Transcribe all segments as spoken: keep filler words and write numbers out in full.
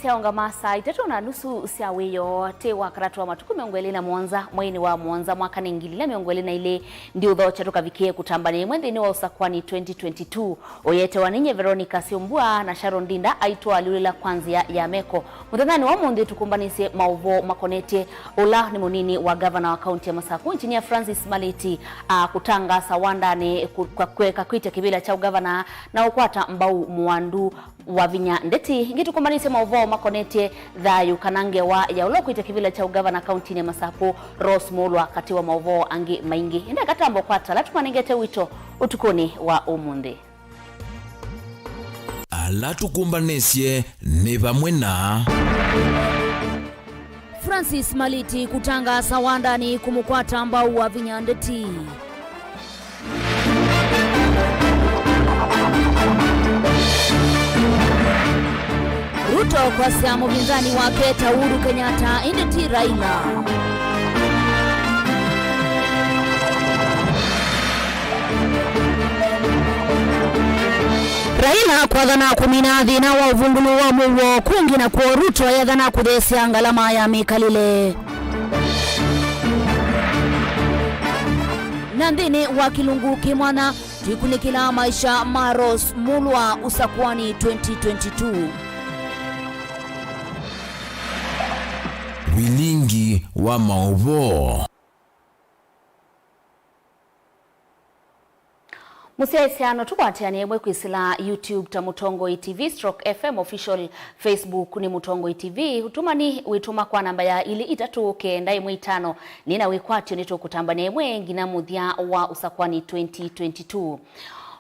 Syaũngama saa itatũ na nusu sya wĩoo, tĩ wa katatũ wa matukũ mĩongo ĩlĩ na mũonza, mweinĩ wa mũonza, mwaka nĩ ngili ilĩ na mĩongo ĩlĩ na ilĩ. Ndiũthokya tũkavikie kũtambania ĩmwe nthĩnĩ wa ũsakwani twenty twenty-two. Ũyetewa ninye Veronica Syombua na Sharon Ndinda aitwaliũlĩla kwa nzĩa ya meko. Mũthenyanĩ wa ũmũnthĩ tũkũmbanĩsye maũvoo makonetye ũla nĩ mũnini wa ngavana wa kaunti ya Masakũ, Engineer Francis Maliti, a kũtangaasa wandanĩ kũ-, kwa kweka kwĩtya kĩvĩla kya ũgavana na ũkwata mbau Mwandu Wavinya Ndeti. Ĩngĩ tũkũmbanĩsye maũvoo makonetye thayũ kana ngewa ya ũla ũkwĩtya kĩvĩla kya ũgavana kauntinĩ ya Masakũ, Rose Mulwa, katĩ wa maũvoo angĩ maingĩ. Ĩndĩ eka twambe kũkwata ala tũmanengete wito ũtukũnĩ wa ũmũnthĩ. Ala tũkũmbanĩsye nĩ vamwe na Francis Maliti kũtangaasa wandanĩ kũmũkwata mbau Wavinya Ndeti. Ruto kwasya mũvindani wake ta Uhuru Kenyatta, ĩndĩ ti Raila. Raila kwathana kũmina thĩna wa ũvungũlu wa mũuo kũngĩ, nakw'o Ruto ethana kũtheesya ngalama ya mĩkalĩle. Na nthĩnĩ wa kĩlungu kĩ mwanya, twĩkunĩkĩla maisha ma Rose Mulwa ũsakwani twenty twenty-two. Vilingi wa maũvoo. Mũsyaĩĩsya, no tũkwatĩanĩe ĩmwe kwĩsĩla YouTube ta Mũtongoi T V stroke F M Official, Facebook nĩ Mũtongoi T V. Ũtũmani wĩtũma kwa namba ya ilĩ itatũ kenda ĩmwe itano. Nĩ na wĩkwatyo nĩtũkũtambania ĩmwe nginya mũthya wa ũsakwani twenty twenty-two.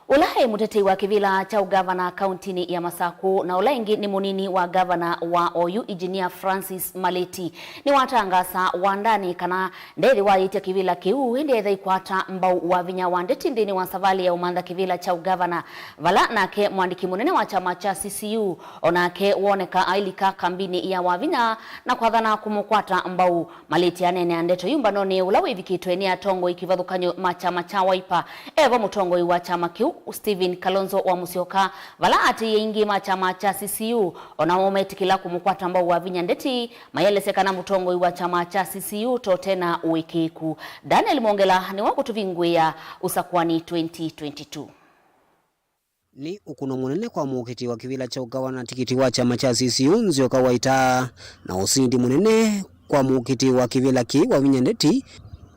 Ũla e mũtetei wa kĩvĩla kya ũgavana kauntinĩ ya Masakũ na ũla ĩngĩ nĩ mũnini wa gavana wa oyu, Engineer Francis Maliti, nĩwatangaasa wandanĩ kana ndethĩwa ayĩtya kĩvĩla kĩu, ĩndĩ etha ikwata mbau Wavinya Ndeti nthĩnĩ wa savalĩ ya ũmantha kĩvĩla kya ũgavana, vala nake mũandĩki mũnene wa kyama kya C C U o nake woneka ailika kambinĩ ya Wavinya na kwathana kũmũkwata mbau. Maliti aneenea ndeto yu mbanonĩ ũla wĩvikĩtwe nĩ atongoi kĩvathũkany'o ma kyama kya Wiper. E vo mũtongoi wa kyama kĩu, Stephen Kalonzo wa Musyoka, vala atĩĩi aingĩ ma kyama kya C C U o namo metĩkĩla kũmũkwata mbau Wavinya Ndeti, mayelesya kana mũtongoi wa kyama kya C C U to tena ũĩkĩĩku. Daniel Mwongela nĩwe ũkũtũvingũĩa ũsakwani twenty twenty-two. Nĩ ũkũno mũnene kwa mũkiti wa kĩvĩla kya ũgavana tikiti wa kyama kya C C U, Nzioka Waita, na ũsindi mũnene kwa mũkiti wa kĩvĩla kĩĩ, Wavinya Ndeti,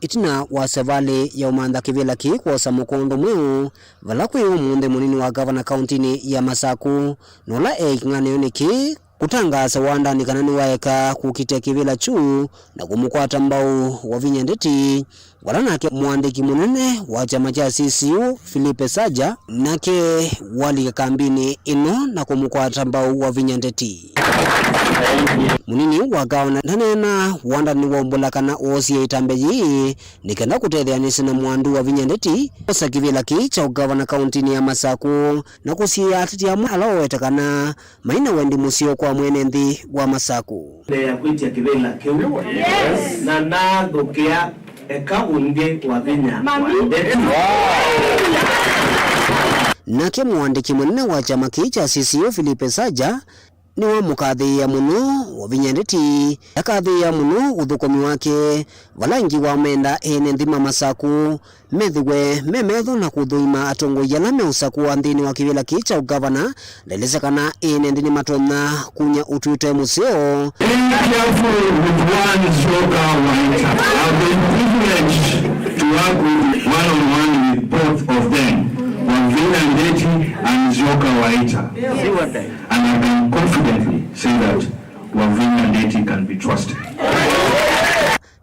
ĩtina wa savalĩ ya ũmantha kĩvĩla kĩĩ kwosa mũkondo mweũ, vala kwĩ ũmũnthĩ mũnini wa gavana kauntinĩ ya Masakũ, na ũla e kĩng'anĩonĩ kĩĩ kũtangaasa wandanĩ kana nĩwaeka kũkitĩa kĩvĩla kyu na kũmũkwata mbau Wavinya Ndeti, vala nake mũandĩki mũnene wa kyama kya C C U, Philippe Saja, nake walika kambinĩ ĩno na kũmũkwata mbau Wavinya Ndeti. Mũnini wa gavana ndaneena wandanĩ wa ũmbũla kana oosie ĩtambya yĩĩ nĩ kenda kũtetheanĩsya na Mwandu Wavinya Ndeti kwosa kĩvĩla kĩĩ kya ũgavana kauntinĩ ya Masakũ na kũsiĩĩa ateti amwe ala waweta kana mai na wendi mũseo kwa mwene nthĩ wa Masakũ. Mbee ya kwĩtya kĩvĩla kĩu, yes, na nathũkĩa eka ũngĩ Wavinya Ndeti. Nake mũandĩki mũnene wa kyama kĩĩ kya C C U, Philippe Saja, nĩwamũkathĩĩa mũno Wavinya Ndeti, akathĩĩa mũno ũthũkũmi wake, vala aingĩ wamenda ene nthĩ ma Masakũ methĩwe me metho na kũthũima atongoi ala meũsakũa nthĩnĩ wa kĩvĩla kĩĩ kya ũgavana. Ndaelesya kana ene nthĩ nĩmatonya kunya ũtwi ũte mũseo. Be careful with one Nzioka Waita. I've been privileged to work with one on one with both of them, Wavinya Ndeti and Nzioka Waita. And I can confidently say that Wavinya Ndeti can be trusted.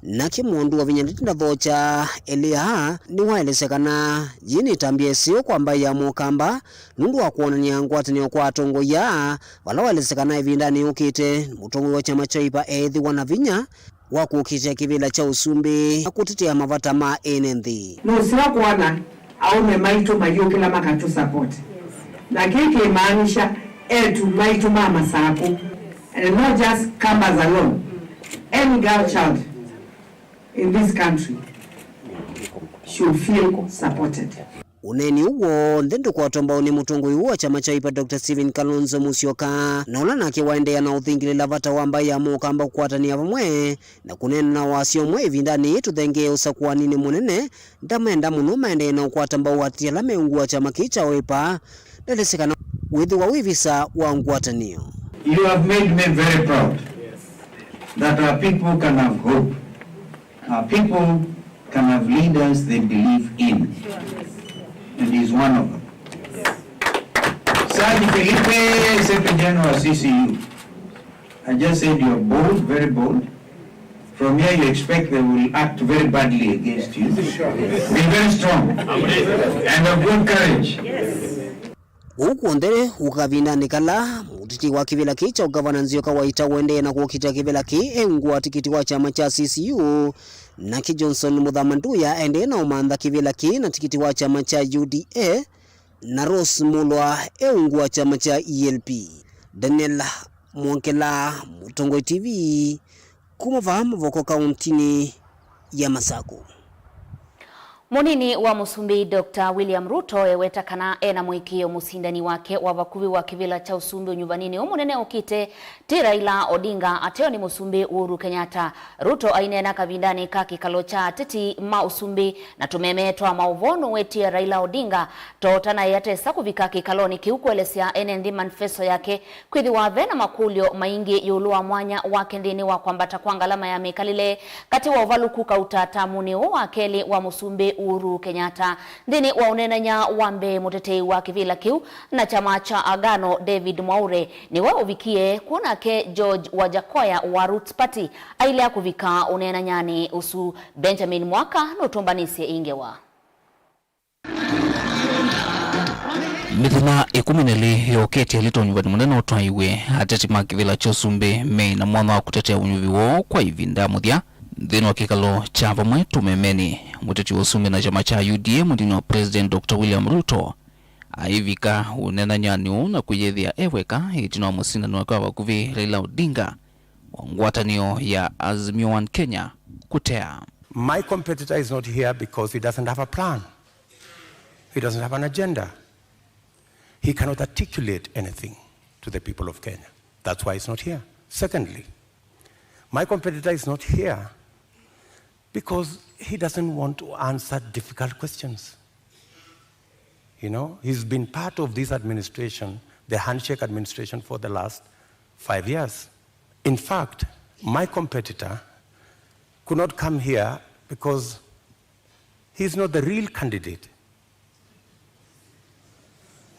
Nake Mwandu Wavinya Ndeti ndathokya elĩ aa, nĩwaelesya kana yĩĩ nĩ ĩtambya ĩseo kwa mbaĩ ya Mũkamba nũndũ wa kwonany'a ngwatanĩo kwa atongoi aa, vala waelesya kana ĩvindanĩ yũkĩte, mũtongoi wa kyama kya Wiper eĩthĩwa na vinya wa kũkitĩa kĩvĩla kya ũsumbĩ na kũtetea mavata ma ene nthĩ. Nũseo kwona aũme maitũ mayũkĩla makatũ support. Na kĩĩ kĩmaanisha eĩtu maitũ ma Masakũ, and not just Kambas alone, any girl child in this country should feel supported. Ũneeni ũũ w'onthe ndũkwatwa mbau nĩ mũtongoi ũũ wa kyama kya Wiper, Doctor Stephen Kalonzo Musyoka, na ũla nake waendeea na ũthingĩlĩla vata wa mbaĩ ya Mũkamba kũkwatanĩa vamwe na kũneena na wasyo ũmwe ĩvindanĩ yĩĩ tũthengee ũsakũaninĩ mũnene. Ndamenda mũno maendee na ũkwata mbau ateti ala meũngua kyama kĩĩ kya Wiper, ndelesĩ kana wĩthĩwa wĩ visa wa ngwatanĩo. You have made me very proud that our people can have hope. Our people can have leaders they believe in. And he's one of them. Serge Philippe, Secretary General, C C U. I just said you're bold, very bold. From here, you expect they will act very badly against you. Be very strong and of good courage. Ũu kw'onthe wũka kavindanĩ kala mũteti wa kĩvĩla kĩĩ kya ũgavana Nzioka Waita ũendee na kũkitĩa kĩvĩla kĩĩ eũngũa tikiti wa kyama kya C C U, nake Johnson Mũthama Nduya endee na ũmantha kĩvĩla kĩĩ na tikiti wa kyama kya U D A, na Rose Mulwa eũngũa kyama kya E L P. Daniel Mwongela, Mũtongoi T V, kuma vaa Mũvoko kauntinĩ ya Masaku. Mũnini wa mũsumbĩ Doctor William Ruto eweta kana ena mũĩkĩĩo mũsindani wake wa vakuvĩ wa kĩvĩla kya ũsumbĩ ũnyuvanĩnĩ ũũ mũnene ũkĩte ti Raila Odinga, ateo nĩ mũsumbĩ Uhuru Kenyatta. Ruto aineena kavindanĩ ka kĩkalo kya ateti ma ũsumbĩ na tũmeme twa maũvoo nũwetie Raila Odinga totanaĩ atesa kũvika kĩkalonĩ kĩu kũelesya ene nthĩ manifesto yake, kwĩthĩwa ve na makũlyo maingĩ ĩũlũ wa mwanya wake nthĩnĩ wa kwambata kwa ngalama ya mĩkalĩle katĩ wa ũvalũku kauta tamũnĩ ũũ wa kelĩ wa mũsumbĩ Uhuru Kenyatta. Nthĩnĩ wa ũneenany'a wa mbee, mũtetei wa kĩvĩla kĩu na kyama kya Agano, David Mwaure, nĩwe ũvikie kw'o, nake George Wajakoya wa Roots Party ailea kũvika ũneenany'anĩ ũsu. Benjamin Mwaka nũtũmbanĩsye ĩ ngewa. Mĩthenya ĩkũmi na ĩlĩ yokĩte, ĩla ũnyuvani mũnene ũtwaiwe, ateti ma kĩvĩla kya ũsumbĩ meĩ na mwanya wa kũtetea ũnyuvi woo kwa ĩvinda ya mũthya nthĩnĩ wa kĩkalo kya vamwe tũmemenĩ. Mũteti wa ũsumbĩ na kyama kya U D A, mũnini wa President Doctor William Ruto, aivika ũneenany'anĩ ũũ na kwĩyĩthĩa e weka ĩtina wa mũsindani wake wa vakuvĩ, Raila Odinga, wa ngwatanĩo ya Azimio One Kenya, kũtea. My competitor is not here because he doesn't have a plan. He doesn't have an agenda. He cannot articulate anything to the people of Kenya. That's why he's not here. Secondly, my competitor is not here because he doesn't want to answer difficult questions. You know, he's been part of this administration, the handshake administration, for the last five years. In fact, my competitor could not come here because he's not the real candidate.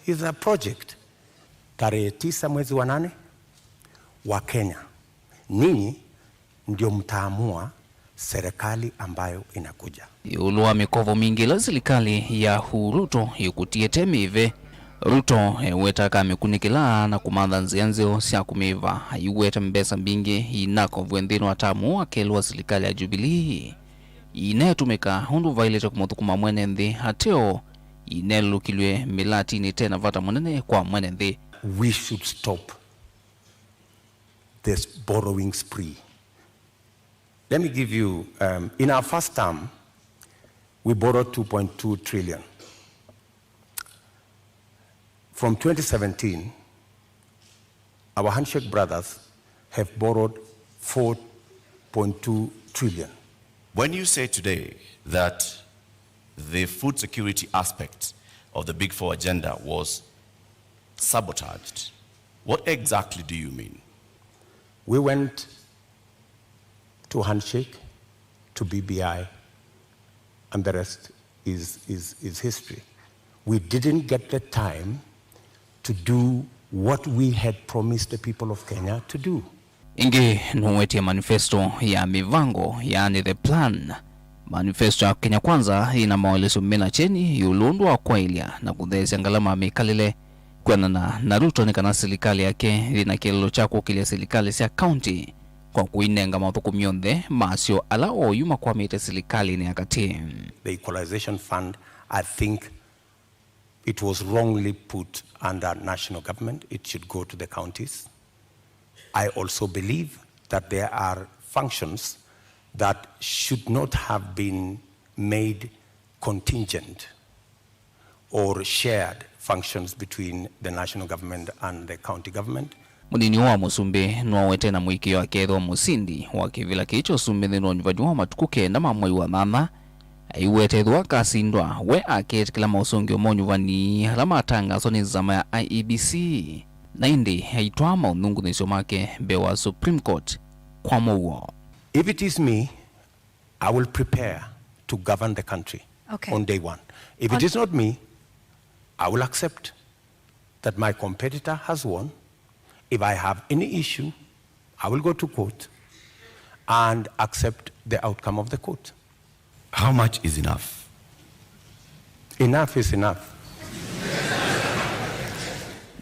He's a project. Tarehe tisa mwezi wa nane, wa Kenya, ninyi ndio mtaamua serikali ambayo inakuja. Ĩũlũ wa mĩkovo mingĩ ĩla silikalĩ ya Uhuru Ruto ĩkũtie ĩte mĩĩve, Ruto eweta akamĩkunĩkĩla na kũmantha nzĩa nzeo sya kũmĩĩva, aiweta mbesa mbingĩ inakovw'e nthĩnĩ wa tamu wa kelĩ wa silikalĩ ya Jubilee. Inetũmĩka ũndũ vaĩlĩte kũmũthũkũma mwene nthĩ, ateo inelũkilw'e mĩlatinĩ ĩte na vata mũnene kwa mwene nthĩ. We should stop this borrowing spree. Let me give you, um, in our first term, we borrowed two point two trillion. From twenty seventeen, our handshake brothers have borrowed four point two trillion. When you say today that the food security aspect of the Big Four agenda was sabotaged, what exactly do you mean? We went to handshake, to B B I, and the rest is, is, is history. We didn't get the time to do what we had promised the people of Kenya to do. Ĩngĩ nũwetie manifesto ya mĩvango, yaani the plan. Manifesto ya Kenya Kwanza yĩna maelesyo mena kyeni ĩũlũ ũndũ wa kwaĩlya na kũtheesya ngalama ya mĩkalĩle. Kwĩanana na Ruto, nĩ kana silikalĩ yake yĩna kĩeleelo kya kũkĩlya silikalĩ sya kaunti kwa kũinenga mathũkũmi onthe masyo ala oyu makwamĩte silikalĩnĩ ya katĩ. The Equalization Fund, I think it was wrongly put under national government. It should go to the counties. I also believe that there are functions that should not have been made contingent or shared functions between the national government and the county government. Mũnini wa mũsumbĩ nĩwawetee na mũĩkĩĩo akethĩwa mũsindi wa kĩvĩla kĩĩ kya ũsumbĩ nthĩnĩ wa ũnyuvani wa matukũ kenda ma mwei wa nyanya. Aiweta ethĩwa akasindwa, we akeetĩkĩla maũsũngĩo ma ũnyuvani ala matangaaswa nĩ nzama ya I E B C, na ĩndĩ aitwaa maũnyungunyĩsyo make mbee wa Supreme Court kwa mũuo. If it is me, I will prepare to govern the country Okay. on day one. If it On- is not me, I will accept that my competitor has won. If I have any issue, I will go to court and accept the outcome of the court. How much is enough? Enough is enough.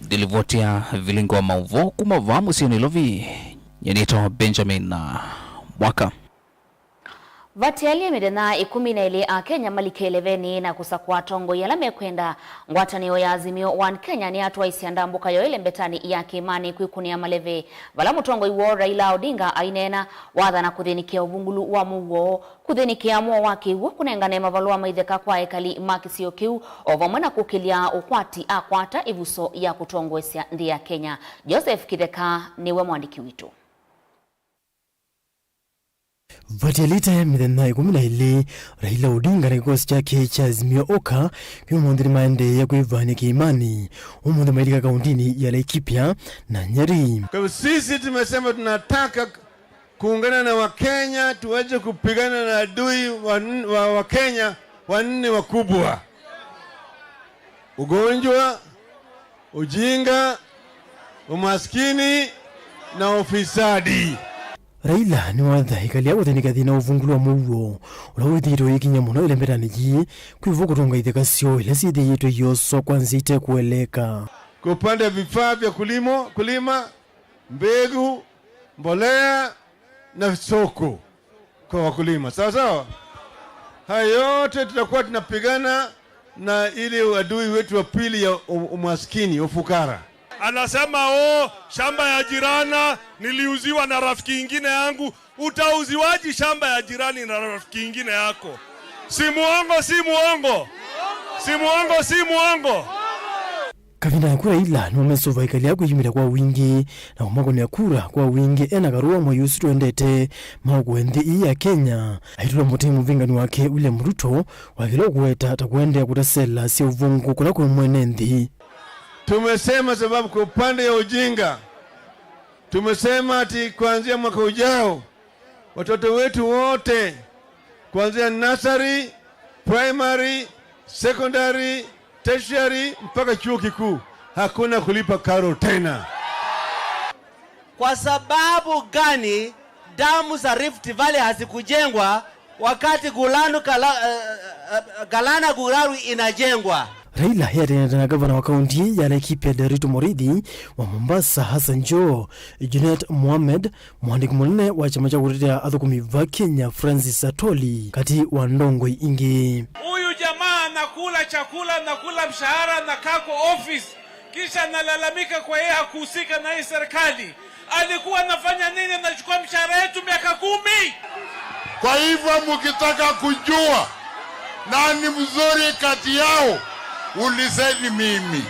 Ndilivoti ya vilingi wa maũvoo kuma vaa mũsyĩ Nairobi, nyenĩtwa Benjamin na Mwaka. Vatialyĩ mĩthenya ĩkũmi na ĩlĩ, Akenya malike ĩlevenĩ na kũsakũa atongoi ala mekwenda ngwatanĩo ya Azimio One Kenya nĩyatwaisye ndambũka yoo ĩlembetanĩ ya kĩĩmanĩ kwĩkũnĩa maleve, vala mũtongoi woo Raila Odinga aineena wathana kũthĩnĩkĩa ũvungũlu wa mũuo, kũthĩnĩkĩa mũo wa kĩw'ũ, kũnengane mavalũa ma itheka kwa ekali ma kĩsio kĩu, o vamwe na kũkĩlya ũkwati akwata ĩvuso ya kũtongoesya nthĩ ya Kenya. Joseph Kĩtheka nĩwe mwandĩki witũ. Vatialĩte mĩthenya ĩkũmi na ĩlĩ, Raila Odinga na kĩkosi kyake kya Azimio Oka kĩ ũmũnthĩ nĩmaendeea kwĩvany'a kĩĩmanĩ. Ũmũnthĩ mailika kaũntĩnĩ ya Laikipia na Nyeri. Kwa hivyo sisi tumesema tunataka kuungana na Wakenya tuweze kupigana na adui wa, wa, wa Kenya wanne wakubwa: ugonjwa, ujinga, umaskini na ufisadi. Raila nĩwatha ĩkali ya kũthĩnĩka thĩna wa ũvungũlu wa mũuo, ũla wĩthĩĩtwe ũyĩkiny'a mũno ĩlembetanĩ yĩĩ, kwĩvo kũtũnga itheka syoo ila syĩthĩĩtwe ioswa kwa nzĩa ite kũeleeka. Kwa upande wa vifaa vya kulimo, kulima, mbegu, mbolea na soko kwa wakulima. Sawa sawa? Haya yote tutakuwa tunapigana na ile adui wetu wa pili ya u-, umaskini, ufukara. Anasema, "Oh, shamba ya jirana niliuziwa na rafiki ingine yangu." Utauziwaji shamba ya jirani na rafiki ingine yako? Si muongo, si muongo? Si muongo, si muongo? Kavindanĩ kau Raila nĩwamesũva ĩkali ya kwĩyumĩlya kwa wingĩ na kũmakũnĩa kura kwa wingĩ ena karũa mwei ũsu twendete maũkũe nthĩ ii ya Kenya. Aitũla mũtĩ mũvingani wake William Ruto wakĩla ũkũweta ta kũendeea kũtasela sya ũvũngũ kũla kwĩ mwene nthĩ. Tumesema sababu kwa upande ya ujinga, tumesema ati kuanzia mwaka ujao watoto wetu wote kuanzia nursery, primary, secondary, tertiary mpaka chuo kikuu, hakuna kulipa karo tena. Kwa sababu gani damu za Rift Valley hazikujengwa wakati Gulanu Kala-, eh, eh, eh, Galana Guraru inajengwa? Raila eatĩanĩte na gavana wa kaunti ya Laikipia Nderitu Mũrĩithi, wa Mombasa Hassan Joho, Junet Mohamed, mũandĩki mũnene wa kyama kya kũtetea athũkũmi va Kenya Francis Atoli, katĩ wa ndongoi ingĩ. Huyu jamaa anakula chakula, anakula mshahara, anakaa kwa office, kisha analalamika kwa yeye hakuhusika na hii serikali. Alikuwa anafanya nini anachukua mshahara yetu miaka kumi? Kwa hivyo mkitaka kujua nani mzuri kati yao, ulizeni mimi.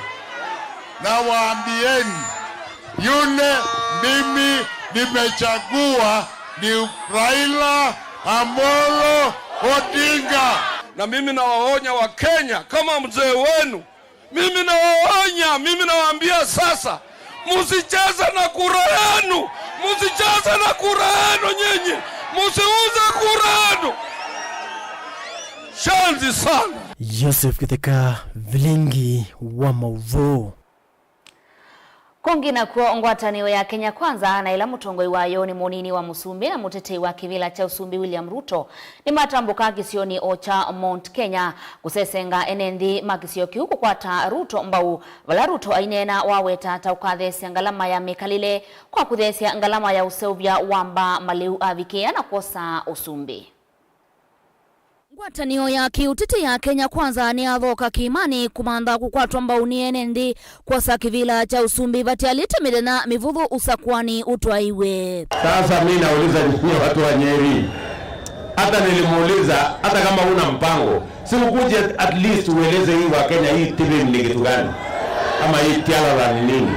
Na waambieni, yule mimi nimechagua ni Raila Amolo Odinga. Na mimi nawaonya Wakenya kama mzee wenu, Mimi nawaonya, mimi nawaambia sasa, musicheze na kura yenu, musicheze na kura yenu nyinyi, musiuze kura yenu. Shanzi sana. Joseph Kitheka, Vilingi wa Mauvoo. Kũngĩ nakw'o, ngwatanĩo ya Kenya Kwanza na ĩla mũtongoi wayo nĩ mũnini wa mũsumbĩ na mũtetei wa kĩvĩla kya ũsumbĩ William Ruto nĩmatambũka kĩsionĩ o kya Mount Kenya kũsesenga ene nthĩ ma kĩsio kĩu kũkwata Ruto mbau, vala Ruto aineena waweta ta ũkatheesya ngalama ya mĩkalĩle kwa kũtheesya ngalama ya ũseũvya wa mbaa malĩu avikĩĩa na kwosa ũsumbĩ. Ngwatanĩo ya kĩũteti ya Kenya Kwanza nĩyathooka kĩĩmanĩ kũmantha kũkwatwa mbau nĩ ene nthĩ kwosa kĩvĩla kya ũsumbĩ vatialĩte mĩthenya mĩvũthũ ũsakũanĩ ũtwaĩwe. Sasa mi nauliza nyinyi watu wa Nyeri, Hata nilimuuliza, hata kama una mpango, si ukuje at least ueleze hii wa Kenya, hii tipping ni kitu gani? Ama hii tialala ni nini?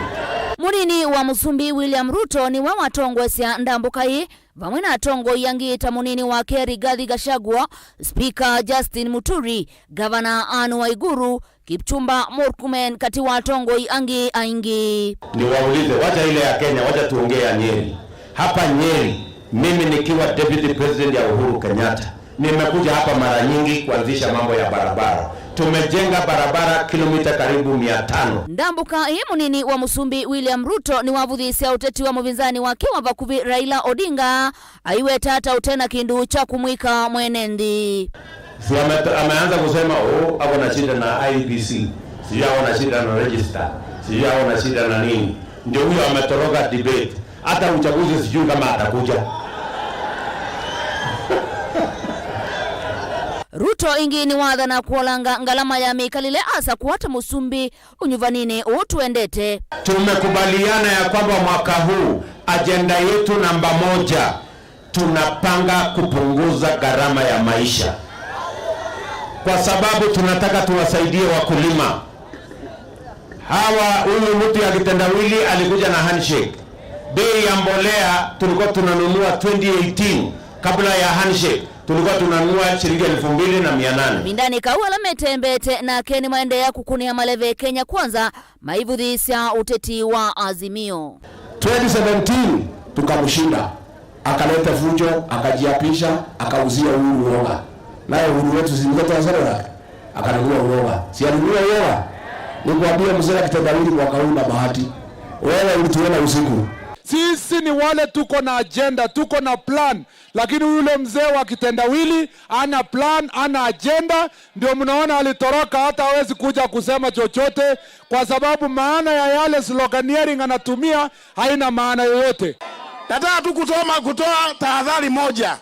Mũnini wa Mũsumbĩ William Ruto nĩwe watongoesya ndambũka ĩĩ, vamwe na atongoi angĩ ta mũnini wake Rigathi Gachagua, Speaker Justin Muturi, Gavana Anne Waiguru, Kipchumba Murkomen kati wa atongoi angĩ aingĩ. Niwaulize, wacha ile ya Kenya, wacha tuongee ya Nyeri. Hapa Nyeri, mimi nikiwa deputy president ya Uhuru Kenyatta, nimekuja hapa mara nyingi kuanzisha mambo ya barabara. Tumejenga barabara kilomita karibu mia tano. Ndambũka ĩĩ, mũnini wa Mũsumbĩ William Ruto nĩwavũthĩĩsya ũteti wa mũvĩnzani wake wa vakuvĩ Raila Odinga, aiweta ta ũte na kĩndũ kya kũmwĩka mwene nthĩ. Si ame-, ameanza kusema, "Oh, ako na shida na I E B C, sijui ako na shida na register, sijui ako na shida na nini." Ndio huyo ametoroka debate. Hata uchaguzi sijui kama atakuja. Ruto ĩngĩ nĩwathana kũolanga ngalama ya mĩkalĩle asa kũata mũsumbĩ ũnyuvaninĩ ũũ tũendete. Tumekubaliana ya kwamba mwaka huu ajenda yetu namba moja, tunapanga kupunguza gharama ya maisha, kwa sababu tunataka tuwasaidie wakulima. Hawa, huyu mtu ya kitendawili alikuja na handshake. Bei ya mbolea tulikuwa tunanunua twenty eighteen, kabla ya handshake, tulikuwa tunanunua shilingi elfu mbili na mia nane. Mavindanĩ kau ala metembeete nake nĩmaendeea kũkũnĩa maleve Kenya Kwanza, maivũthĩĩsya ũteti wa Azimio. Twenty seventeen tukamshinda, akaleta fujo, akajiapisha, akauzia Uhuru uoga. Naye Uhuru wetu si ndio tunaserera? Akanunua uoga. Si alinunua uoga? Nikwambia mzee wa kitendawili mwaka huu na bahati. Wewe ulituona usiku. Sisi ni wale tuko na agenda, tuko na plan. Lakini yule mzee wa kitendawili ana plan, ana agenda, ndio mnaona alitoroka, hata hawezi kuja kusema chochote, kwa sababu maana ya yale sloganeering anatumia haina maana yoyote. Nataka tu kutoa, kutoa tahadhari moja.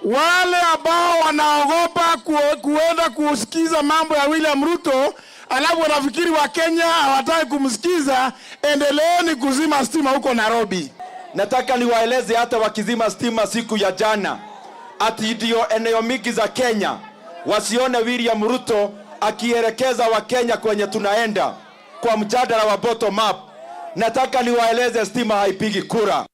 Wale ambao wanaogopa ku-, kuenda kusikiza mambo ya William Ruto, alafu wanafikiri wa Kenya hawataki kumsikiza, endeleeni kuzima stima huko Nairobi. Nataka niwaeleze hata wakizima stima siku ya jana, ati ndio eneo mingi za Kenya wasione William Ruto akielekeza wa Kenya kwenye tunaenda kwa mjadala wa bottom up. Nataka niwaeleze stima haipigi kura.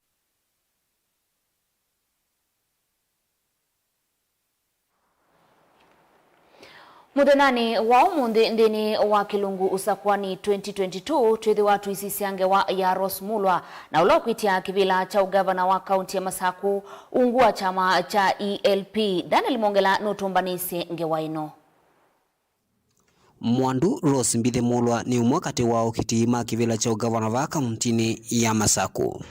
Mũthenyanĩ wa ũmũnthĩ nthĩnĩ wa Kĩlungu Ũsakũanĩ twenty twenty-two, twĩthĩwa tũisisya ngewa ya Rose Mulwa, na ũla ũkwĩtya kĩvĩla kya ũngavana wa kaunti ya Masaku ungu wa kyama kya E L P. Daniel Mongela nũtũmbanĩsye ngewa ĩno. Mwandu Rose Mbithi Mulwa nĩ ũmwe katĩ wa okiti ma kĩvĩla kya ũngavana vaa kauntinĩ ya Masaku.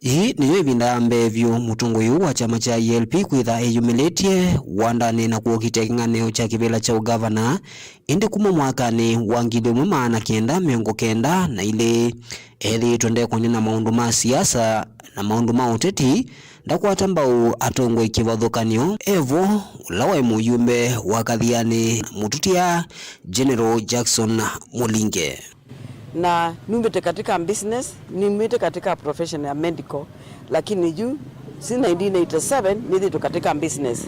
Ĩĩ nĩyo ĩvinda ya mbee vyũ mũtongoi ũũ wa kyama kya E L P kwĩtha eyumĩlĩtye wandanĩ na kũokitĩa kĩng'ang'anĩo kya kĩvĩla kya ũngavana, ĩndĩ kuma mwakanĩ wa ngili ĩmwe maana kenda mĩongo kenda na ilĩ, ethĩĩtwe ndekwany'a na maũndũ ma siasa na maũndũ ma ũteti, ndakwata mbau atongoi kĩvathũkany'o. Evo, ũla waĩ mũyumbe wa Kathiani, mũtũtia General Jackson Mũlinge. Na numĩte katika business, numĩte katika profession ya medical, lakini yu since nineteen eighty-seven nĩthĩtwe katika business,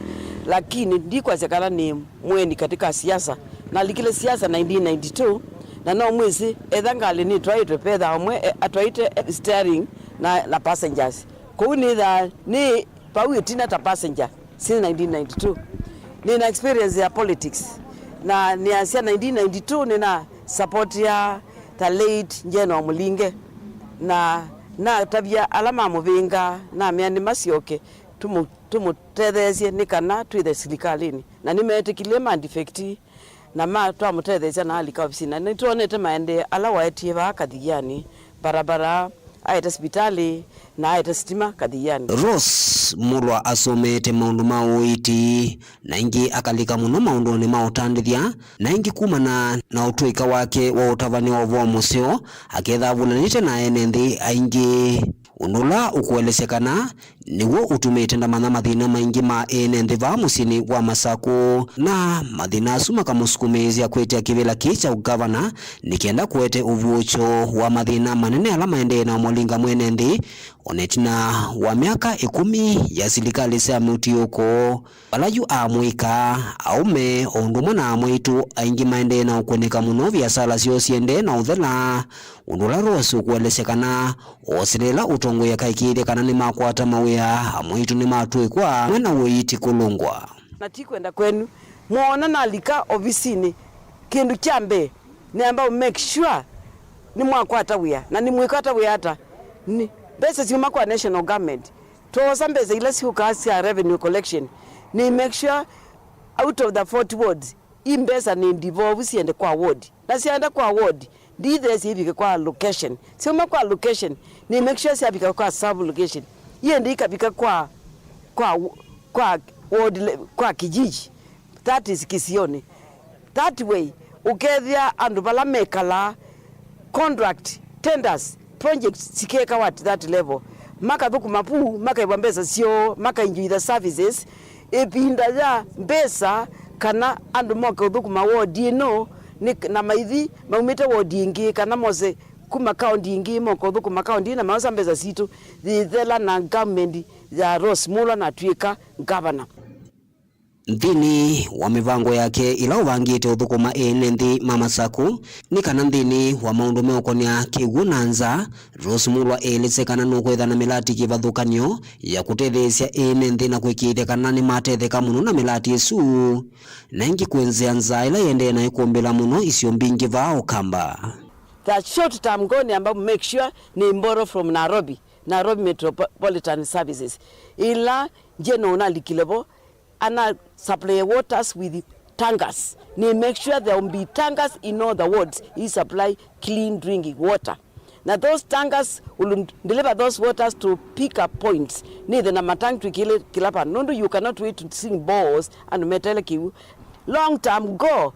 lakini ndikwasya kana nĩ mũeni katika siasa. Nalikile siasa nineteen ninety-two, na no mwĩsĩ, etha ngalĩ nĩtwaĩtwe, petha ũmwe, e, atwaĩte, e, steering na, na passengers. Kũu nĩthaa nĩ vau ĩtina ta passenger since nineteen ninety-two. Nĩna experience ya politics, na nĩasya nineteen ninety-two nĩna support ya the late General Mũlinge, na natavya ala mamũvĩngaa, namea nĩmasyoke tũmũ-, tũmũtetheesye nĩ kana twĩthe silikalĩnĩ, na nĩmeetĩkĩlile ma defect na ma twamũtetheesya na alika ovisinĩ. Na nĩtwonete maendeeo ala waetie vaa Kathiani, barabara, aete sivitalĩ, na aete sitima Kathiani. Rose Mulwa asomeete maũndũ ma ũiiti, na ĩngĩ akalika mũno maũndũnĩ ma ũtandĩthya, na ĩngĩ kumana na ũtũĩka wake wa ũtavany'a wa ũvoo mũseo, aketha avũlanĩte na ene nthĩ aingĩ. ũndũ ũla ũkũelesya kana nĩw'o ũtumĩte ndamanya mathĩna maingĩ ma ene nthĩ vaa mũsyĩnĩ wa Masakũ, na mathĩna asu makamũsukumĩĩsya kwĩtya kĩvĩla kĩĩ kya ũngavana nĩ kenda kũete ũvuũkyo wa mathĩna manene ala maendee na ũmũlinga mwene nthĩ, o na ĩtina wa myaka ĩkũmi ya silikalĩ sya mũtiũko. Vala yu amũika, aũme, o ũndũ ũmwe na amwaitũ aingĩ maendee na ũkũnĩka mũno, viasala syoo siendee na ũthela, ũndũ ũla Rose ũkũelesya kana oselela ũtongoea kaikĩĩthya kana nĩmakwata mawĩa, amwaitũ nĩmatw'ĩkwa, amwe na ũiiti kũlũngwa. Na ti kwenda kwenyu. Mwoona nalika ovisinĩ, kĩndũ kya mbee, nĩamba make sure nĩmwakwata wĩa. Na nĩmwĩkwata wĩa ata? Nĩ mbesa syuma kwa national government. Twoosa mbesa ila syũkaa sya revenue collection, nĩ make sure out of the forty wards, i mbesa nĩ ndivovu siende kwa ward. Na syaenda kwa ward, nditheesya ivike kwa allocation. Syauma kwa allocation, nĩ make sure syavika kwa sub location. Iende ikavika kwa, kwa, kwa ward le-, kwa kijiji. That is kĩsionĩ. That way, ũkethĩa andũ vala mekalaa, contract, tenders, projects sikekawa at that level. Makathũkũma vu, makaĩvwa mbesa syoo, makaenjoy the services. Ĩvinda ya mbesa, kana andũ moke ũthũkũma ward ĩno, nĩ, na maithi maumĩte ward ĩngĩ, kana mose kuma kaũndi ĩngĩ, moke ũthũkũma kaũndi ĩno, na maosa mbesa sitũ, yĩthela na government ya Rose Mulwa na atw'ĩka ngavana. Nthĩnĩ wa mĩvango yake ĩla ũvangĩte ũthũkũma ene nthĩ ma Masakũ, nĩ kana nthĩnĩ wa maũndũ meũkonea kĩw'ũ na nza, Rose Mulwa elĩsye kana nũkwĩtha na mĩlati kĩvathũkany'o ya kũtetheesya ene nthĩ na kũĩkĩĩthya kana nĩmatetheka mũno na mĩlati ĩsu, na ĩngĩ kwĩnzĩa nzaa ĩla ĩendee na ĩkũmbĩla mũno isio mbingĩ vaa Ũkamba. The short term goal nĩ amba make sure nĩ borrow from Nairobi, Nairobi Metropolitan Services, ĩla general ũnalikile vo, ana supply waters with tankers. Nĩ make sure there will be tankers in all the wards. He supply clean drinking water. Na those tankers will deliver those waters to pick up points. Nĩthe na matank twĩkĩle kĩla vandũ. Nũndũ you cannot wait to sink boreholes andũ metele kĩw'ũ. Long term goal,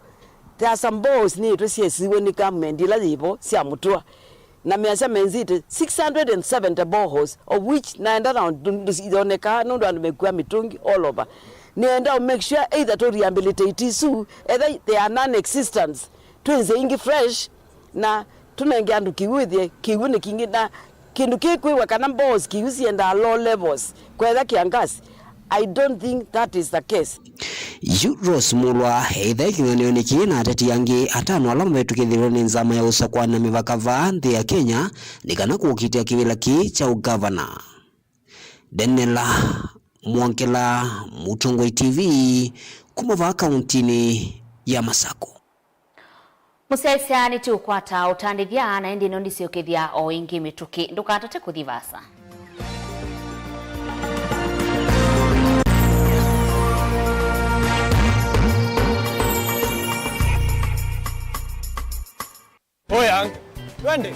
there are some boreholes nĩtwe syesiwe nĩ government ila yĩvo sya mũtũa. Na measya menzĩte six hundred and seventy boreholes, of which naenda na ndu-, ndu-, iyonekaa nũndũ andũ mekua mĩtũngi all over. Nĩenda make sure either to rehabilitate isu, either they are non-existence. Twĩ nzĩa ingĩ fresh, na tũnenge andũ kĩw'ũ ĩthĩe kĩw'ũ nĩ kingĩ, na kĩndũ kĩkwĩw'a kana boreholes kĩw'ũ siendaa low levels, kwetha kĩangasi. I don't think that is the case. Yu Rose Mulwa eĩtha ĩkĩng'anĩonĩ kĩĩ na ateti angĩ atano ala mavĩtũkĩthĩlwe nĩ nzama ya ũsakũani na mĩvaka vaa nthĩ ya Kenya nĩ kana kũkitĩa kĩvĩla kĩĩ kya ũngavana. Daniela Mwongela, Mũtongoi T V, kuma vaa kauntinĩ ya Masakũ. Mũsyaĩĩsya nĩtũũkwata ũtandĩthya, na ĩndĩ ĩno ndĩsyokethya o ĩngĩ mĩtũkĩ. Ndũkatate kũthi vaasa. Oya, twende.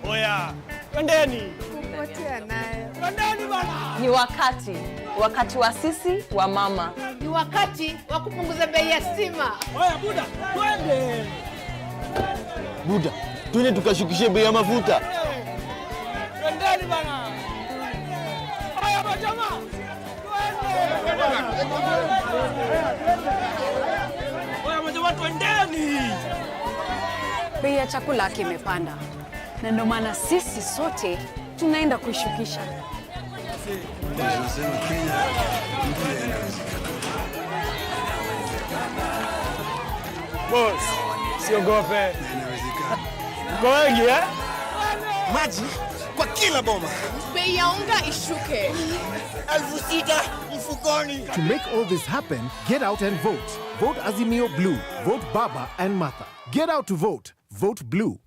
Oya, twendeni. Kupotea naye. Twendeni bana. Ni wakati, wakati wa sisi wa mama. Ni wakati wa kupunguza bei ya stima. Oya, Buda, twende. Buda, twende tukashukishe bei ya mafuta. Twendeni bana. Oya, majamaa. Oya, majamaa, twendeni. Bei ya chakula kimepanda. Na ndio maana sisi sote tunaenda kuishukisha. Boss, siogope. Mko wengi, eh? Maji kwa kila boma. Bei ya unga ishuke. Elfu sita mfukoni. To make all this happen, get out and vote. Vote Azimio Blue. Vote Baba and Martha. Get out to vote. Vote Blue.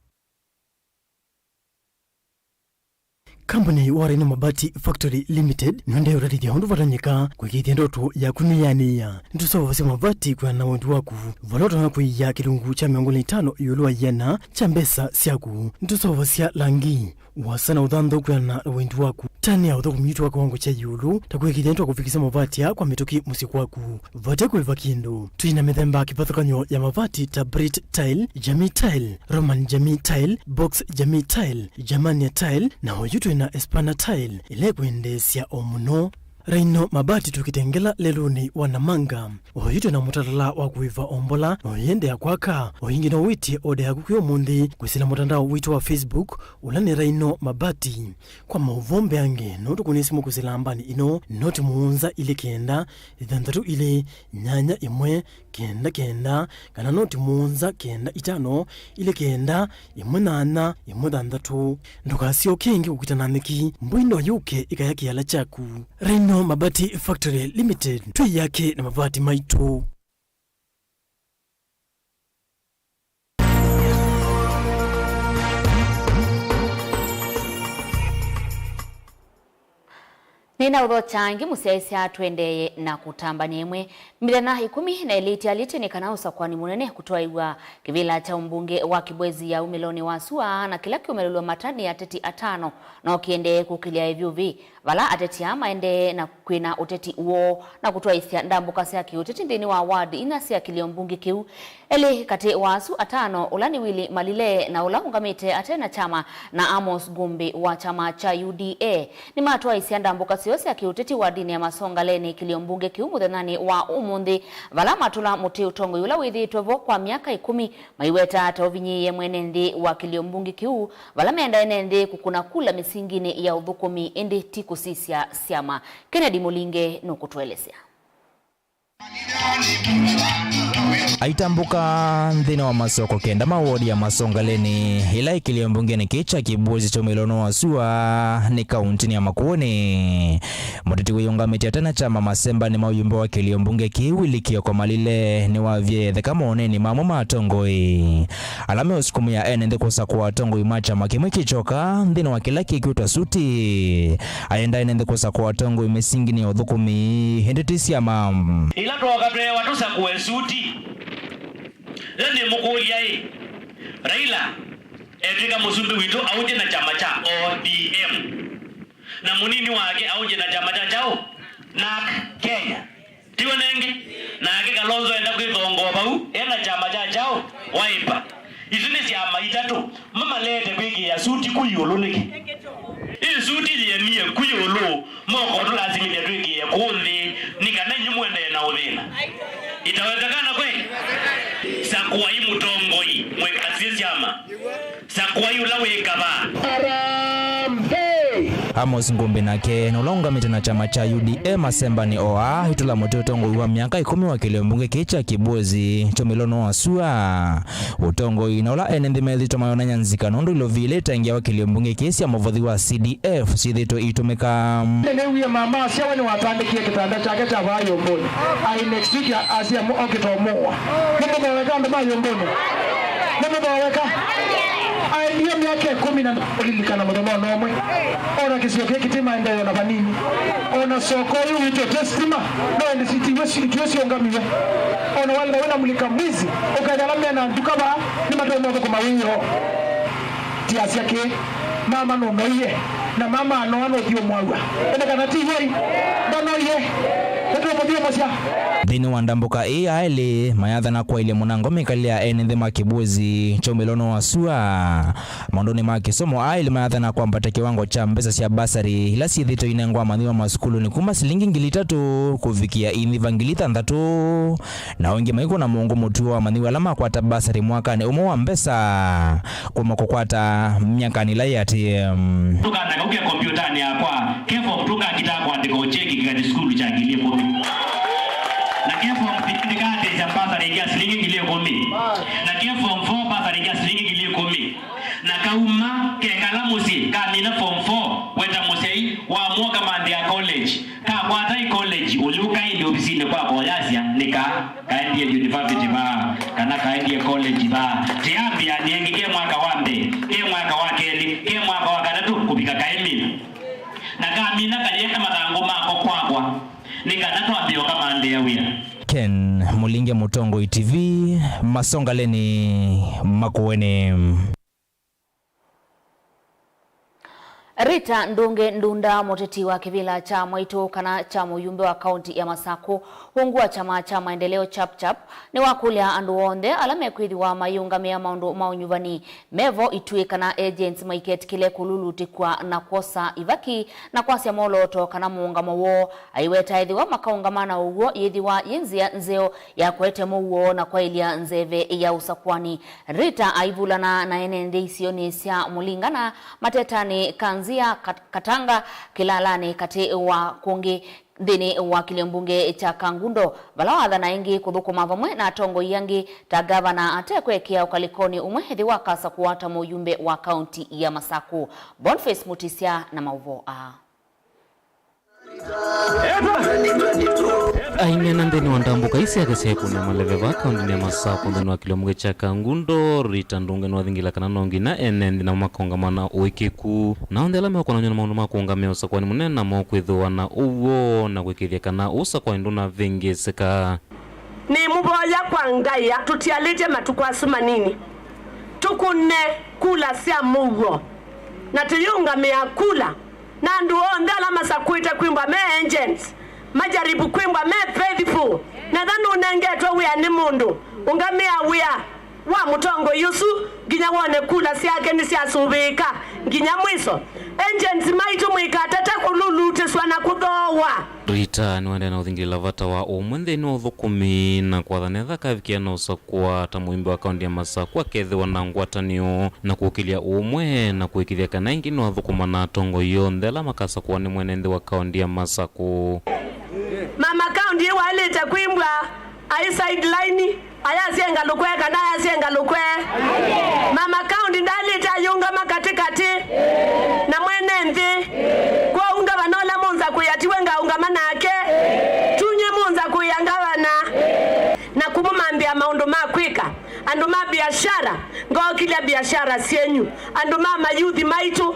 Kambuni ya Wareno Mabati Factory Limited nĩendee ũtatĩthya ũndũ vatonyeka kũĩkĩĩthya ndoto yaku nĩyanĩĩa. Nĩtũseũvasya mavati kwĩana na wendi waku, vala ũtonya kũia kĩlungu kya mĩongo ĩlĩ na itano ĩũlũ wa ĩana kya mbesa syaku. Nĩtũseũvasya langi, ũasa na ũthanthũ kwĩana na wendi waku. Tanĩa ũthũkũmi witũ wa kĩwango kya ĩũlũ, ta kwĩkĩthya nĩtwakũvikĩsya mavati aa kwa mĩtũkĩ mũsyĩ kwaku. Vate kũĩva kĩndũ. Twĩ na mĩthemba kĩvathũkany'o ya mavati ta Brit Tile, Jamii Tile, Roman Jamii Tile, Box Jamii Tile, Germania Tile, na oyu twĩ na Espana Tile, ĩla ĩkwendeesya o mũno. Rhino Mabati tũkĩtengela lelũnĩ wa Namanga. Oyu twĩ na mũtalala wa kũĩva o mbola, na ũyĩendeea kwaka. O ĩngĩ no wĩtye oda yaku kwĩ ũmũnthĩ kwĩsĩla mũtandao witũ wa Facebook, ũla nĩ Rhino Mabati. Kwa maũvoo mbeange, no tũkũnĩe simũ kwĩsĩla nambani ĩno, noti mũonza ilĩ kenda, ĩthanthatũ ilĩ, nyanya ĩmwe, kenda kenda, kana noti mũonza kenda itano, ilĩ kenda, ĩmwe nyanya, ĩmwe thanthatũ. Ndũkasyoke ĩngĩ kũkita na nyeki, mbũi no yũke ĩkaya kĩala kyaku. Rhino Mabati Factory Limited, twĩ yake na mavati maitũ. Nĩnaũthokya ĩngĩ mũsyaĩĩsya tũendeeye na kũtambany'a ĩmwe. Mĩthenya ĩkũmi na ĩlĩ ĩtialĩte nĩ kana ũsakũani mũnene kũtwaĩwa kĩvĩla kya ũmbunge wa Kibwezi ya umĩlonĩ wa sua, na kĩla kĩũmelelw'a mata nĩ ateti atano no kĩendee kũkĩlya ĩvyũvĩ. Vala ateti aa maendee na kwĩna ũteti woo na kũtwaĩsya ndambũka sya kĩũteti nthĩnĩ wa ward inya sya kĩlio mbunge kĩu. Elĩ katĩ wa asu atano, ũla nĩ Willy Malile na ũla ũngamĩte ate na kyama, na Amos Ngũmbĩ wa kyama kya U D A, nĩmatwaĩsya ndambũka syoo sya kĩũteti wardinĩ ya Masongaleni kĩlio mbunge kĩu mũthenyanĩ wa ũmũnthĩ, vala matũla mũtĩ ũtongoi ũla wĩthĩĩtwe vo kwa myaka ĩkũmi, maiweta ta ũvinyĩĩe mwene nthĩ wa kĩlio mbunge kĩu, vala mendae ne nthĩ kũkũna kula mĩsinginĩ ya ũthũkũmi, ĩndĩ ti kũsisya syama. Kennedy Mũlinge nũkũtũelesya. Aitambũka nthĩnĩ wa masoko kenda ma wodi ya Masongaleni, ĩla ĩkĩlio mbungenĩ kĩĩ kya Kibwezi kya umĩlonĩ wa sua nĩ kauntinĩ ya Makueni. Mũteti wĩyũngamĩtye ate na kyama Masemba nĩ maũyũmbe wa kĩlio mbunge kĩĩ Willy Kioko Malile nĩwavie etheka moneni mamwe ma atongoi ala meũsukumĩa ene nthĩ kũsakũa atongoi ma kyama kĩmwe kĩkyoka nthĩnĩ wa kĩla kĩkwĩtwa suti. Aenda ene nthĩ kũsakũa atongoi mĩsinginĩ ya ũthũkũmi, ĩndĩ ti syama. Ĩla twooka tweewa tũsakũe suti, ĩla nĩmũkũlya-ĩ, Raila etw'ĩka mũsumbĩ witũ aũngye na kyama kya O D M, na mũnini wake aũngye na kyama kya kyaũ? Narc Kenya. Tiw'o nengĩ? Nake Kalonzo enda kwĩthongoo vau ena kyama kya kyaũ? Wiper. Isu nĩ syama itatũ. Mamalete kwĩkĩĩa suti ku ĩũlũ nĩkĩ? Ĩ suti yĩemie ku ĩũlũ, moko tũlasimĩthya twĩkĩĩe kũũ nthĩ nĩ kana inyu mũendee na ũthĩna. Itawezekana kweli? Sakuai mũtongoi mwĩkasye syama. Sakuai ũla wĩ kavaa. Harambee! Amos Ngũmbĩ nake na ũla ũngamĩte na kyama kya U D A Masemba nĩ o aa aitũla mũtĩ ũtongoi wa myaka ĩkũmi wa kĩlio mbunge kĩĩ kya Kibwezi kya umĩlonĩ wa sua. Ũtongoi na ũla ene nthĩ methĩtwe mayonany'a nzika nũndũ ilovi ila itengeawa kĩlio mbunge kĩĩ sya mũvothi wa C D F syĩthĩtwe iitũmĩka. Nĩnĩwie mama asyawe nĩwatandĩkie kĩtanda kyake kya vaa yũmbũnĩ. Ai, next week asya okĩta ũmũũa. Nĩmũthoweka andũ ma yũmbũnĩ? Nĩmũthoweka? Aendie myaka ĩkũmi na kũlilikana mũthenya ona ũmwe. Ona kĩsio kĩĩ kĩti maendeeo na vanini. Ona soko yu witũ te sitima, no ende sitiwe si-, ituwe siũngamiwe. Ona walĩtha wĩna mulika mwizi, ũkethĩa ala mena nduka vaa nĩmatonya ũthũkũma wĩoo. Tiasya kĩ, mama nũnoie, na mama anoa nũthiũmũaw'a. Ĩndĩ kana ti woi, ndanoie, nĩtũmũthiũmũsya. Nthĩnĩ wa ndambũka ĩĩ, aelĩ mayathana kwaĩlya mũnango mĩkalĩle ya ene nthĩ ma Kibwezi kya umĩlonĩ wa sua. Maũndũnĩ ma kĩsomo, aelĩ mayathana kwambata kĩwango kya mbesa sya basarĩ ila syĩthĩtwe inengwa amanyĩw'a masukulunĩ kuma silingi ngili itatũ kũvikĩa inyiva ngili thanthatũ. Na o ĩngĩ maikũna mũongo mũtuo wa amanyĩw'a ala makwata basarĩ mwakanĩ ũmwe wa mbesa kuma kũkwata myakanĩ ĩla yĩatĩĩe. Tũkana kau ke kompyũtanĩ yakwa, ke form two ngakitaa kũandĩka ũcheki kĩkati sukulu kya ngili ĩkũmi. Na ke form three ndĩkaatĩsya basarĩ ĩngĩ ya silingi ngili ĩkũmi. Na ke form four basarĩ ĩngĩ ya silingi ngili ĩkũmi. Na kauma kekala mũsyĩ, kamina form four, weta mũsyai, wamũa kamanthĩa college. Kakwata ĩ college, ũyũka ĩndĩ ovisinĩ kwakwa ũyasya, nĩ kaa kaendie university vaa, kana kaendie college vaa. Tĩambĩanĩe ĩngĩ ke mwaka wa mbee, ke mwaka wa kelĩ, ke mwaka wa katatũ, kũvika kaimina. Na kamina kayeka mathangũ mako kwakwa, nĩ kana twambĩe ũkamandĩa wĩa. Ken Mũlinge, Mũtongoi T V, Masongaleni, Makueni. Rita Ndunge Ndunda, mũteti wa kĩvĩla kya Mwaitũ kana kya mũyumbe wa kaunti ya Masakũ, ungu wa kyama kya Maendeleo Chap Chap, nĩwakũlya andũ onthe ala mekwĩthĩwa mayĩũngamĩa maũndũ ma ũnyuvani mevo ituĩ kana agents maiketĩkĩle kũlulutĩkw'a na kwosa ivaki na kwasya molooto kana mũũngamo woo, aiweta ethĩwa makaũngama na ũw'o yĩthĩwa yĩ nzĩa nzeo ya kũete mũuo na kwaĩlya nzeve ya ũsakũani. Rita aivulana na ene nthĩ isionĩ sya Mũlingana, Matetanĩ, Kanzia, Kat-, Katanga, Kĩlalanĩ, katĩ wa kũngĩ nthĩnĩ wa kĩlio mbunge kya Kangundo, vala wathana ĩngĩ kũthũkũma vamwe na atongoi angĩ ta ngavana atekwekĩa ũkalĩkonĩ ũmwe ethĩwa akasa kũwata mũyumbe wa kaunti ya Masakũ. Boniface Mutisya na maũvoo aa. Aineena nthĩnĩ wa ndambũka ii syake sya ĩkũnĩa maleve vaa kaũndĩnĩ ya Masakũ nthĩnĩ wa kĩlio mbunge kya Kangundo, Rita Ndunge nĩwathingĩla kana no nginya ene nthĩ namo makaũngama na ũĩkĩku. Na onthe ala meũkonany'a na maũndũ ma kũũngamĩa ũsakũani mũnene namo kwĩthĩwa na ũw'o na kũĩkĩĩthya kana ũsakũani ndũnavĩngĩĩsĩka. Nĩmũvoya kwa Ngai atũtialĩtye matukũ asu manini, tũkũne kula sya mũuo, na tũyĩũngamĩa kula, na andũ onthe ala masakũĩte kwĩmbwa me agents, majaribu kwĩmbwa me faithful, na ethĩwa nũnengetwe wĩa nĩ mũndũ, ũngamĩa wĩa wa mũtongoi ũsu nginya wone kula syake nĩsyasũvĩĩka nginya mwiso. Agents maitũ, mũikatate kũlulutĩswa na kũthooa. Rita nĩwaendee na ũthingĩlĩla vata wa ũmwe nthĩnĩ wa ũthũkũmi na kwatha nethĩwa akavikĩa na ũsakũa ta mũyumbe wa kaũndĩ ya Masakũ akethĩwa na ngwatanĩo na kũkĩlya ũmwe na kũĩkĩĩthya kana ĩngĩ nĩwathũkũma na atongoi onthe ala makasakũwa nĩ mwene nthĩ wa kaũndĩ ya Masakũ. Mama kaũndĩ ĩĩ waĩlĩte kwĩmbwa aĩ sideline, ayasye ngalũkwe kana ayasye ngalũkwe. Mama kaũndĩ ndaĩlĩte ayĩũngama katĩkatĩ na mwene nthĩ. Kwoou ngavana ũla mũnza kũĩa tiwe ngaũngama nake, tunyw'ĩ mũnza kũĩa ngavana na kũmũmanthĩa maũndũ ma kwĩka. Andũ ma biashara, ngookĩlya biashara syenyu. Andũ ma mayuthi maitũ,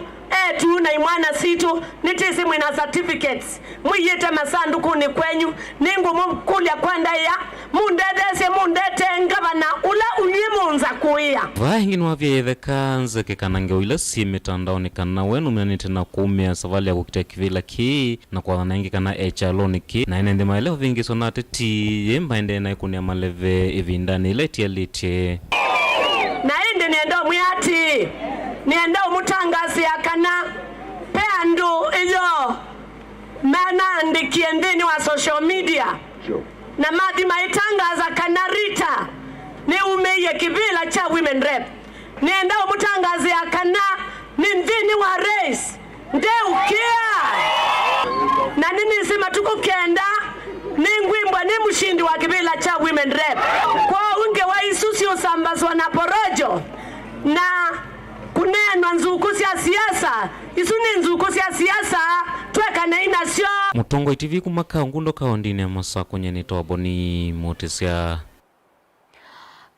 etu na imwana sitũ, nĩtĩsĩ mwĩ na certificates, mũiĩte masandũkũnĩ kwenyu. Nĩngũmũkũlya kwa ndaĩa, mũndetheesye mũndetee ngavana ũla unyw'ĩ mũnza kũĩa. Vaa ĩngĩ nĩwavyaĩe ĩtheka nzeke kana ngewa ila syĩ mĩtandaonĩ kana we nũmĩanĩte na kũũmĩa savalĩ ya kũkita kĩvĩla kĩĩ na kwathana ĩngĩ kana e kyalonĩ kĩĩ, na ene nthĩ maĩle ũvĩngĩĩswa na ateti yĩĩ maendee na ĩkũnĩa maleve ĩvindanĩ yĩla ĩtialĩtye. Na ĩndĩ nĩenda ũmwĩa atĩĩ, nĩenda ũmũtangaasĩa kana ve andũ ĩyoo manaandĩkie nthĩnĩ wa social media, na mathi maitangaza kana Rita nĩumĩie kĩvĩla kya women rep. Nĩenda ũmũtangaasĩa kana nĩ nthĩnĩ wa race ndeũkĩa. Na nĩnĩsĩ matukũ kenda nĩngwĩmbwa nĩ mũshindi wa kĩvĩla kya women rep. Kwoou ngewa isu siũsambaswa na porojo na kũneenwa nzukũ sya siasa, isu nĩ nzukũ sya siasa, twekanei nasyo. Mũtongoi T V kuma Kangundo kaũndĩnĩ ya Masakũ, nyie nĩtawa Boni Mũtĩsya.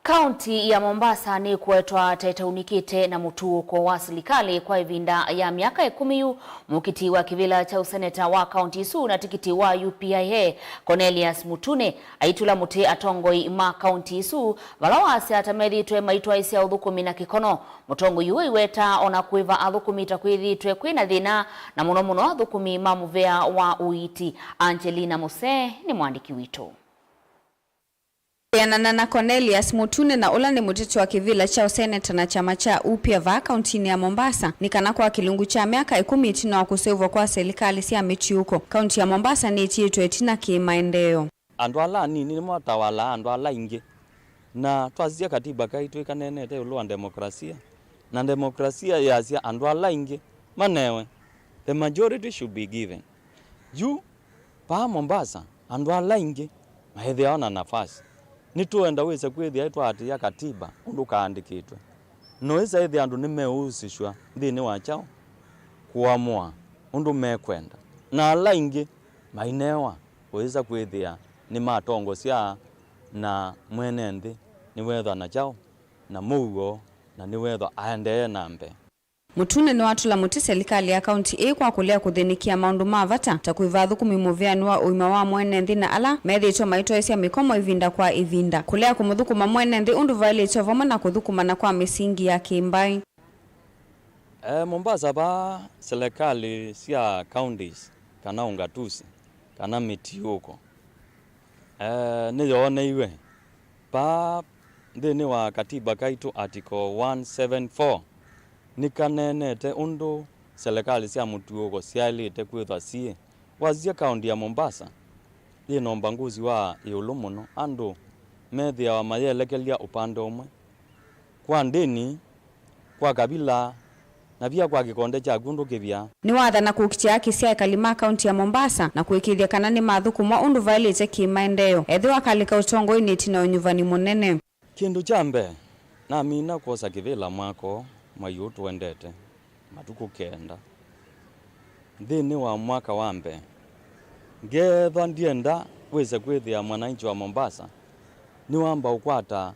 Kaunti ya Mombasa nĩkũetwa ta ĩtaunĩkĩte na mũtuũko wa silikalĩ kwa ĩvinda ya myaka ĩkũmi yu. Mũkiti wa kĩvĩla kya ũseneta wa kaunti ĩsu na tikiti wa U P I A, Cornelius Mutune, aitũla mũtĩ atongoi ma kaunti ĩsu, vala wasya ta methĩĩtwe maitwaĩsya ũthũkũmi na kĩkono. Mũtongoi ũũ aiweta o na kũĩva athũkũmi ta kwĩthĩĩtwe kwĩ na thĩna, na mũno mũno athũkũmi ma mũvea wa ũiiti. Angelina Mose nĩ mwandĩki witũ. Kwĩanana na Cornelius Mutune, na ũla nĩ mũteti wa kĩvĩla kya ũseneta na kyama kya U P A vaa kauntinĩ ya Mombasa, nĩ kana kwa kĩlungu kya myaka ĩkũmi ĩtina wa kũseũvw'a kwa silikalĩ sya mĩtiũko, kaunti ya Mombasa nĩĩtiĩtwe ĩtina kĩ-maendeeo. Andũ ala anini nĩmo matawalaa andũ ala aingĩ, na twasisya katiba kaitũ ĩkaneenete ĩũlũ wa demokrasia, na demokrasia yĩasya andũ ala aingĩ manewe, the majority should be given. Yu vaa Mombasa, andũ ala aingĩ maĩthĩawa na nafasi. Nĩtũenda wĩse kwĩthĩa nĩtwaatĩĩa katiba ũndũ kaandĩkĩtwe. Noĩsa ĩthĩa andũ nĩmeũusĩshw'a nthĩnĩ wa kyaũ kũamũa ũndũ mekwenda, na ala aingĩ mainewa ũĩsa kwĩthĩa nĩmatongosya na mwene nthĩ nĩweethwa na kyaũ na mũuo na nĩweethwa aendee na mbee. Mutune nĩwatũla mũtĩ silikalĩ ya kaunti ĩĩ kwa kũlea kũthĩnĩkĩa maũndũ ma vata ta kũĩva athũkũmi mũveanĩ wa ũima wa mwene nthĩ na ala methĩĩtwe maitwaĩsya mĩkomo ĩvinda kwa ĩvinda, kũlea kũmũthũkũma mwene nthĩ ũndũ vaĩlĩte o vamwe na kũthũkũmana kwa mĩsingi ya kĩ-mbaĩ. E, Mombasa vaa, selekalĩ sya counties kana ungatuzi kana mĩtiũko, e, nĩyooneiwe vaa nthĩnĩ wa katiba kaitũ, article one seven four, nĩkaneenete ũndũ selekalĩ sya mũtiũko syaĩlĩte kwĩthwa syĩ. Wasisya kaũnti ya Mombasa yĩ na ũmbanguzi wa ĩũlũ mũno. Andũ methĩawa mayelekelya ũpande ũmwe, kwa ndĩni, kwa kavila, na via kwa kĩkonde kya kw'ũ ndũkĩvya. Nĩwathana kũkitĩa haki sya ekali ma kaũnti ya Mombasa na kũĩkĩĩthya kana nĩmathũkũmwa ũndũ vaĩlĩte kĩ-maendeeo ethĩwa akalika ũtongoinĩ ĩtina wa ũnyuvani mũnene. Kĩndũ kya mbee, namina kwosa kĩvĩla mwaka ũũ, mwai ũũ tũendete, matukũ kenda. Nthĩnĩ wa mwaka wa mbee, ngeethwa ndyenda wĩse kwĩthĩa mwananchi wa Mombasa nĩwamba ũkwata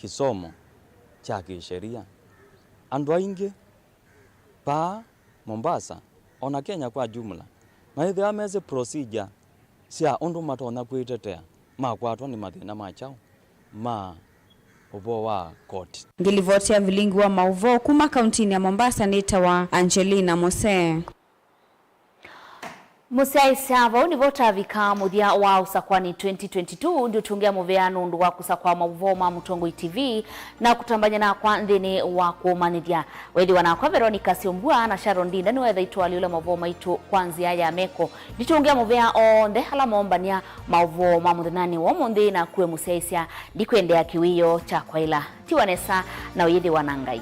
kĩsomo kya kĩsheria. Andũ aingĩ vaa Mombasa, o na Kenya kwa jumla, mayĩthĩawa mesĩ procedure sya ũndũ matonya kwĩtetea makwatwa nĩ mathĩna ma kyaũ ma ũvoo wa koti. Ngĩlivoti ya vilingi wa maũvoo kuma kauntinĩ ya Mombasa nĩtawa Angelina Mose. Mũsyaĩĩsya, vau nĩvo tavika mũthya wa ũsakwani twenty twenty-two. Ndiũtũngĩa mũvea nũndũ wa kũsakwa maũvoo ma Mũtongoi T V na kũtambany'a nakwa nthĩnĩ wa kũũmanyĩthya. Wĩthĩwa nakwa Veronica Syombua na Sharon Ndinda nĩwetha itwalĩũla maũvoo maitũ kwa nzĩa ya meko. Nditũngĩa mũvea onthe ala moombany'a maũvoo ma mũthenyanĩ wa ũmũnthĩ, na kue mũsyaĩĩsya, ndikwendea kĩwĩoo kya kwaĩla. Tiwa nesa na ũyĩthĩwa na Ngai.